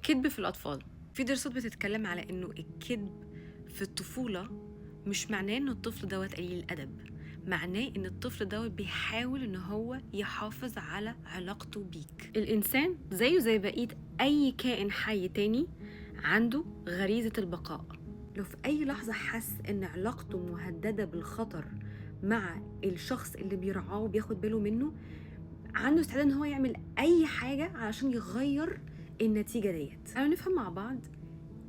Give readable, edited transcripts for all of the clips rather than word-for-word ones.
الكذب في الأطفال، في دراسات بتتكلم على إنه الكذب في الطفولة مش معناه إن الطفل دوت قليل الأدب، معناه إن الطفل دوت بيحاول إن هو يحافظ على علاقته بيك. الإنسان زيه زي بقية أي كائن حي تاني عنده غريزة البقاء. لو في أي لحظة حس إن علاقته مهددة بالخطر مع الشخص اللي بيرعاه وبياخد باله منه، عنده استعداد إن هو يعمل أي حاجة علشان يغير النتيجة ديت. تعالوا نفهم مع بعض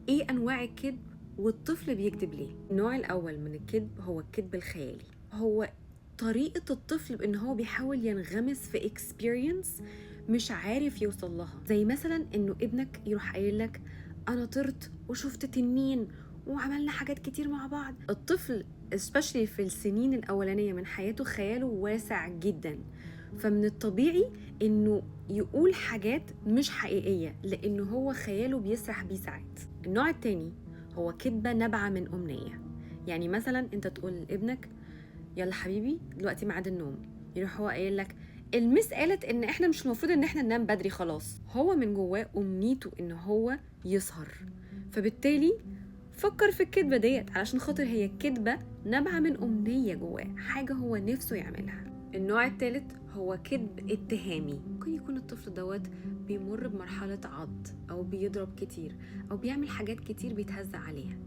إيه أنواع الكذب والطفل بيكذب ليه. النوع الأول من الكذب هو الكذب الخيالي، هو طريقة الطفل بإن هو بيحاول ينغمس في experience مش عارف يوصل لها. زي مثلا إنه ابنك يروح قايل لك أنا طرت وشفت تنين وعملنا حاجات كتير مع بعض. الطفل especially في السنين الأولانية من حياته خياله واسع جدا، فمن الطبيعي إنه يقول حاجات مش حقيقية لأنه هو خياله بيسرح بيه ساعات. النوع التاني هو كذبة نابعة من أمنية. يعني مثلا أنت تقول لابنك يلا حبيبي دلوقتي ميعاد النوم، يروح هو قايل لك المس قالت إن إحنا مش المفروض إن إحنا ننام بدري خلاص. هو من جواه أمنيته إن هو يسهر، فبالتالي فكر في الكذبة ديت علشان خاطر هي كذبة نابعة من أمنية جواه، حاجة هو نفسه يعملها. النوع الثالث هو كذب اتهامي. ممكن يكون الطفل دوت بيمر بمرحلة عض أو بيضرب كتير أو بيعمل حاجات كتير بيتهزأ عليها،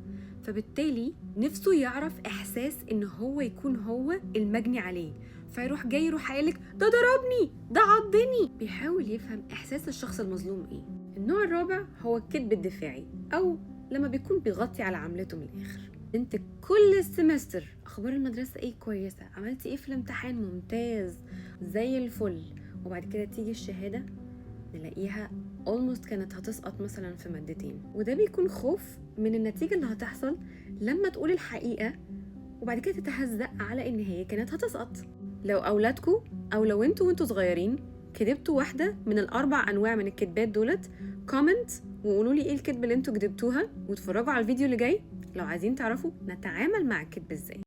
فبالتالي نفسه يعرف إحساس إن هو يكون هو المجني عليه، فيروح جاي يروح قايلك ده ضربني ده عضني. بيحاول يفهم إحساس الشخص المظلوم إيه. النوع الرابع هو الكذب الدفاعي، أو لما بيكون بيغطي على عملته من الآخر. انت كل ال semester اخبار المدرسة ايه؟ كويسة. عملتي ايه في الامتحان؟ ممتاز زي الفل. وبعد كده تيجي الشهادة نلاقيها almost كانت هتسقط مثلا في مادتين، وده بيكون خوف من النتيجة اللي هتحصل لما تقول الحقيقة وبعد كده تتهزأ على ان هي كانت هتسقط. لو اولادكم او لو انتوا وانتوا صغيرين كدبتوا واحدة من الاربع انواع من الكدبات دولت، comment وقولوا لي ايه الكدبة اللي انتوا كدبتوها، واتفرجوا على الفيديو اللي جاي لو عايزين تعرفوا نتعامل مع الكذب ازاي.